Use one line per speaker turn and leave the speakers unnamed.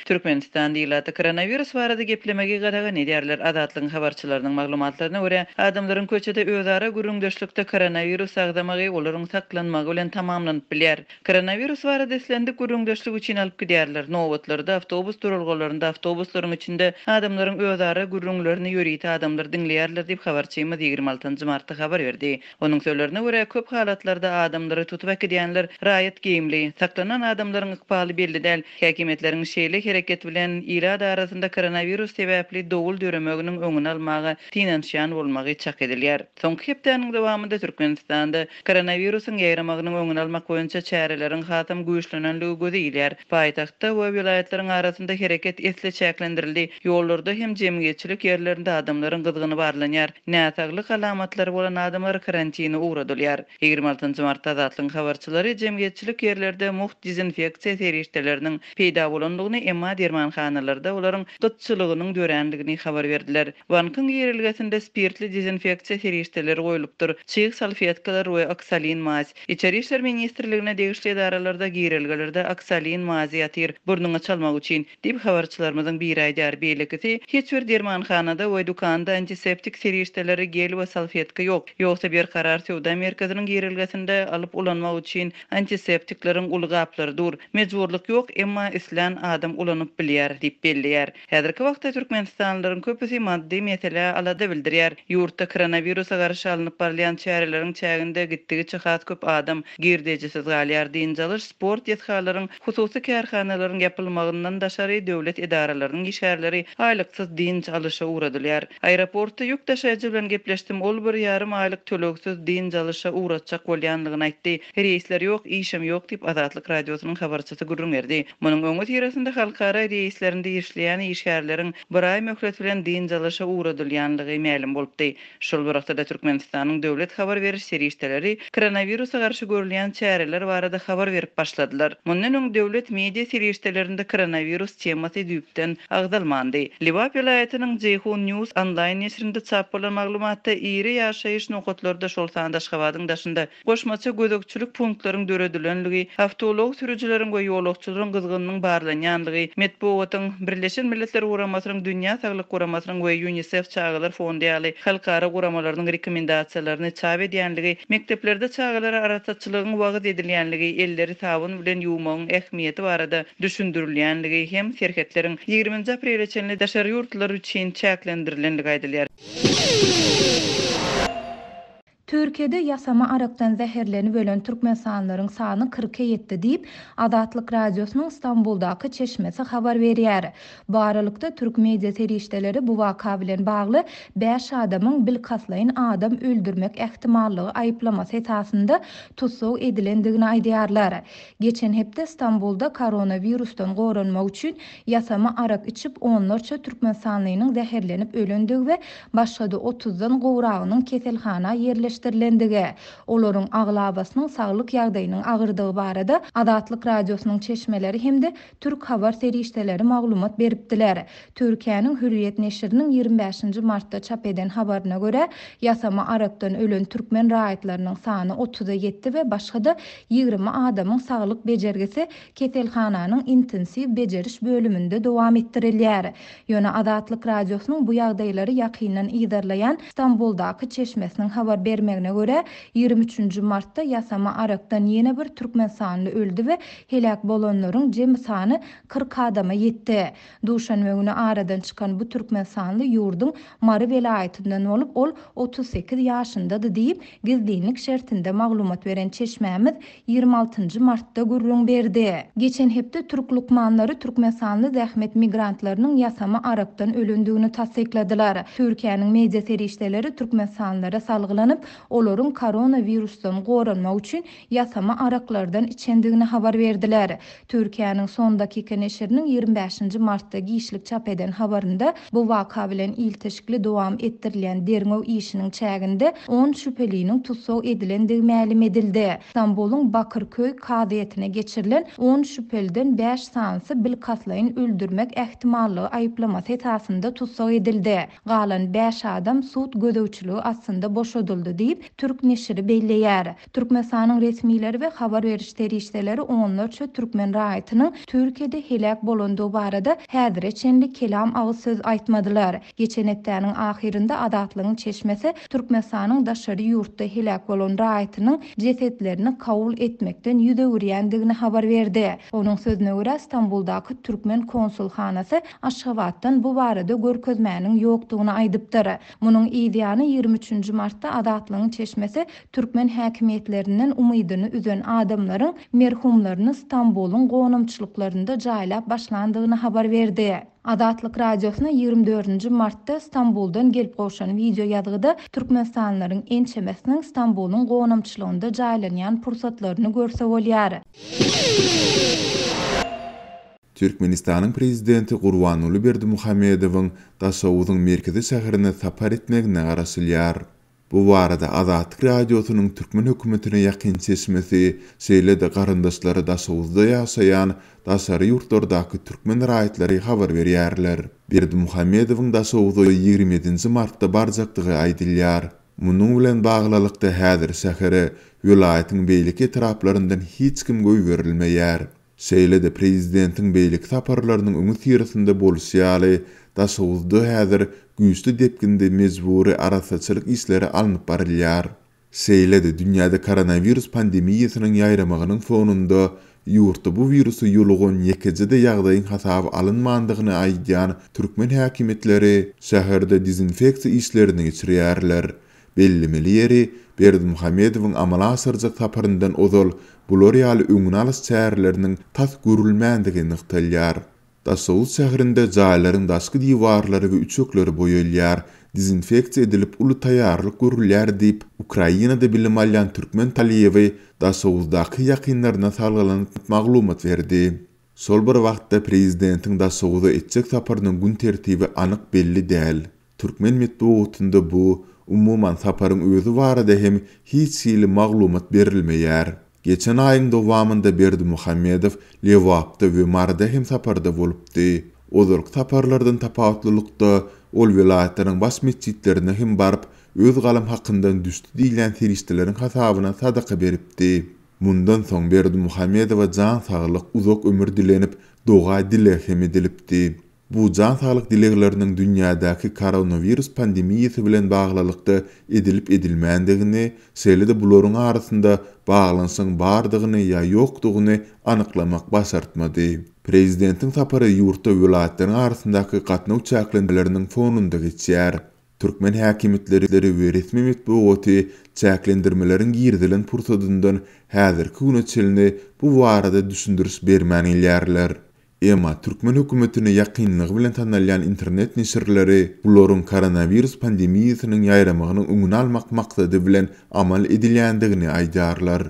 Türkmenistanda ilata koronawirus barada geplemegi gadagan edýärler. Azatlygyň habarçylarynyň maglumatlaryna görä, adamlaryň köçede özara gürrüňdeşlikde koronawirus agzamagy olaryň saklanmagy bilen tamamlanyp bilýär. Koronawirus barada islendik gürrüňdeşlik üçin alyp gidýärler. Nobatlarda, awtobus duralgalarynda, awtobuslaryň içinde adamlaryň özara gürrüňlerini ýörite adamlar diňleýärler diýip, habarçymyz 26 nji martda habar berdi. Onuň sözlerine görä, köp halatlarda adamlary tutup äkidýänler raýat geýimli. Saklanan adamlaryň ykbaly belli däl. Häkimiýetleriň şeýle hereket bilen ilat arasynda koronawirus sebäpli dowul döremeginiň öňüni almaga synanyşýan bolmagy çak edilýär. Soňky hepdäniň dowamynda Türkmenistanda koronawirusyň ýaýramagynyň öňüni almak boýunça çäreleriň hasam güýçlenenligi göze ilýär. Paýtagtda we welaýatlaryň arasynda hereket esli çäklendirildi. Ýollarda hem jemgyýetçilik ýerlerinde adamlaryň gyzgyny barlanýar. Näsaglyk alamatlary bolan adamlar karantine ugradylýar. 26 martda Azatlygyň habarçylary jemgyýetçilik ýerlerde mugt dezinfeksiýa serişdeleriniň peýda bolandygyny, emma dermanhanalarda olaryň gytçylygynyň dörändigini habar berdiler. Bankyň girelgesinde spirtli dezinfeksiýa serişdeleri goýlupdyr, çyg salfetkalar we oksalin maz. Içeri işler ministrligine degişli edaralarda girelgelerde oksalin mazy ýatyr, burnuňa çalmak üçin. Diýip, habarçylarymyzyň biri aýdýar. Beýlekisi, Hiç bir dermanhanada we dükanda antiseptik serişdeleri, gel we salfetka ýok. Ýogsa Berkarar söwda merkeziniň girelgesinde alyp ulanmak üçin antiseptikleriň uly gaplary dur. Mejburlyk ýok, emma islän adam ulanyp bilýär diýip belleýär. Häzirki wagtda türkmenistanlylaryň köpüsi maddy meselä alada bildirýär. Ýurtda koronawirusa garşy alnyp barylýan çäreleriň çäginde gitdigiçe has köp adam girdejisiz galýar. Dynç alyş, sport desgalaryň Hususy kärhanalaryň ýapylmagyndan daşary, döwlet edaralarynyň işgärleri aýlyksyz dynç alyşa ugradylýar. Aeroportda ýük daşaýjy bilen gepleşdim, ol bir ýarym aýlyk tölegsiz dynç alyşa ugratjak bolýanlygyny aýtdy. Reýsler ýok, işem ýok diýip, Azatlyk Radiosynyň habarçysy gürrüň berdi. Munuň öňüsyrasynda halkara reýslerinde işleýän işgärleriň bir aý möhlet bilen dynç alyşa ugradylýanlygy mälim bolupdy. Şol bir wagtda-da Türkmenistanyň döwlet habar beriş serişdeleri koronawirusa garşy görülýän çäreler barada habar berip başladylar. Mundan öň döwlet media serişdelerinde koronawirus temasy düýpden agzalmandy. Lebap welaýatynyň Jeýhun News onlaýn neşirinde çap bolan maglumatda iri ýaşaýyş nokatlarda, şol sanda Aşgabadyň daşynda Goşmaça gözegçilik punktlaryň döredilenligi, awtoulag sürüjileriň we ýolagçylaryň gyzgynynyň barlanýanlygy, metbugatyň, Birleşen Milletler Guramasynyň Dünýä Saglyk Guramasynyň we Ýunisef çagalar fondy ýaly halkara guramalarynyň rekomendasiýalaryny çap edýänligi, mekdeplerde çagalara arassaçylygyň wagyz edilýänligi, elleri sabyn bilen ýuwmagyň ähmiýeti barada düşündirilýänligi hem serhetleriň ýigriminji aprele çenli daşary ýurtlular üçin çäklendirilenligi aýdylýar.
Türkiýede ýasama arakdan zäherlenip ölen türkmenistanlylaryň sany kyrka ýetdi diýip, Azatlyk Radiosynyň Stambuldaky çeşmesi habar berýär. Bu aralykda, türk media serişdeleri bu waka bilen bagly bäş adamyň bilkastlaýyn adam öldürmek ähtimallygy aýyplamasy esasynda tussag edilendigini aýdýarlar. Geçen hepde Stambulda koronawirusdan goranmak üçin ýasama arak içip onlarça türkmenistanlynyň zäherlenip ölendigi we başga-da otuzdan gowragynyň keselhana ýerleşdirilendigi, olaryň aglabasynyň saglyk ýagdaýynyň agyrdygy barada Azatlyk Radiosynyň çeşmeleri hem-de türk habar serişdeleri maglumat beripdiler. Türkiýäniň Hürriýet neşiriniň 25 nji martda çap eden habaryna görä, ýasama arakdan ölen türkmen raýatlarynyň sany otuza ýetdi we başga-da 20 adamyň saglyk bejergisi keselhananyň intensiw bejeriş bölüminde dowam etdirilýär. Ýöne Azatlyk Radiosynyň bu ýagdaýlary ýakyndan yzarlaýan Stambuldaky çeşmesiniň habar bermegine görä, 23 nji martda ýasama arakdan ýene bir türkmenistanly öldi we heläk bolanlaryň jemi sany 40 adama ýetdi. Duşenbe güni aradan çykan bu türkmenistanly ýurduň Mary welaýatyndan bolup, ol 38 ýaşyndady diýip, gizlinlik şertinde maglumat beren çeşmämiz 26 nji martda gürrüň berdi. Geçen hepde türk lukmanlary türkmenistanly zähmet migrantlarynyň ýasama arakdan ölendigini tassykladylar. Türkiýäniň media serişdeleri türkmenistanlylara salgylanyp, olaryň koronawirusdan goranmak üçin ýasama araklardan içendigini habar berdiler. Türkiýäniň Son Dakika neşiriniň 25 nji martda giçlik çap eden habarynda bu waka bilen ilteşikli dowam etdirilýän derňew işiniň çäginde on şübheliniň tussag edilendigi mälim edildi. Stambulyň Bakyrköý kazyýetine geçirilen on şübheliden bäş sanysy bilkastlaýyn öldürmek ähtimallygy aýyplamasy esasynda tussag edildi. Galan bäş adam sud gözegçiligi astynda boşadyldy diýip, diýip, türk neşiri belleýär. Türkmenistanyň resmileri we habar beriş serişdeleri onlarça türkmen raýatynyň Türkiýede heläk bolandygy barada häzire çenli kelam agyz söz aýtmadylar. Geçen hepdäniň ahyrynda Azatlygyň çeşmesi Türkmenistanyň daşary ýurtda heläk bolan raýatynyň jesetlerini kabul etmekden ýüz öwürýändigini habar berdi. Onuň sözüne görä, Stambuldaky türkmen konsulhanasy Aşgabatdan bu barada görkezmäniň ýokdugyny aýdypdyr. Munuň yz ýany, 23 nji martda Azatlygyň çeşmesi türkmen häkimiýetlerinden umydyny üzen adamlaryň merhumlaryny Stambulyň gonamçylyklarynda jaýlap başlandygyny habar berdi. Azatlyk Radiosyna 24 nji martda Stambuldan gelip gowşan wideoýazgyda türkmenistanlylaryň ençemesiniň Stambulyň gonamçylygynda jaýlanýan pursatlaryny görse bolýar.
Türkmenistanyň Prezidenti Gurbanguly Berdimuhamedowyň Daşoguzyň merkezi şäherine sapar etmegine garaşylýar. Bu barada Azatlyk Radiosynyň türkmen hökümetine ýakyn çeşmesi, şeýle-de garyndaşlary Daşoguzda ýaşaýan daşary ýurtlardaky türkmen raýatlary habar berýärler. Berdimuhamedowyň Daşoguza 27 nji martda barjakdygy aýdylýar. Munuň bilen baglylykda häzir şähere welaýatyň beýleki etraplaryndan hiç kim goýberilmeýär. Şeýle-de prezidentiň beýleki saparlarynyň öňüsyrasynda bolşy ýaly, Daşoguzda häzir güýçli depginde mejbury arassaçylyk işleri alnyp barylýar. Şeýle-de dünýäde koronawirus pandemiýasynyň ýaýramagynyň fonunda ýurtda bu wirusa ýolugan ýekeje-de ýagdaýyň hasaba alynmandygyny aýdýan türkmen häkimiýetleri şäherde dezinfeksiýa işlerini geçirýärler. Bellemeli ýeri, Berdimuhamedowyň amala aşyrjak saparyndan ozal bular ýaly öňüni alyş çäreleriniň tas görülmändigi nygtalýar. Daşoguz şäherinde jaýlaryň daşky diwarlary we üçekleri boýalýar, dezinfeksiýa edilip uly taýýarlyk görülýär diýip, Ukrainada bilim alýan türkmen talyby Daşoguzdaky ýakynlaryna salgylanyp maglumat berdi. Şol bir wagtda prezidentiň Daşoguza etjek saparynyň gün tertibi anyk belli däl. Türkmen metbugatynda bu, umuman, saparyň özi barada hem hiç hili maglumat berilmeýär. Geçen aýyň dowamynda Berdimuhamedow Lebapda we Maryda hem saparda bolupdy. Ozalky saparlardan tapawutlylykda, ol welaýatlaryň baş metjitlerine hem baryp, öz galam hakyndan düşdi diýilýän serişdeleriň hasabyna sadaka beripdi. Mundan soň Berdimuhamedowa jan saglyk, uzak ömür dilenip, doga-dileg hem edilipdi. Bu jan saglyk dilegleriniň dünýädäki koronawirus pandemiýasy bilen baglylykda edilip-edilmändigini, şeýle-de bularyň arasynda baglanyşygyň bardygyny ýa ýokdugyny anyklamak başartmady. Prezidentiň sapary ýurtda welaýatlaryň arasyndaky gatnaw çäklendirmeleriniň fonunda geçýär. Türkmen häkimiýetleri we resmi metbugaty çäklendirmeleriň girizilen pursadyndan häzirki güne çenli bu barada düşündiriş bermän gelýärler. Emma türkmen hökümetine ýakynlygy bilen tanalýan internet neşirleri bularyň koronawirus pandemiýasynyň ýaýramagynyň öňüni almak maksady bilen amal edilýändigini aýdýarlar.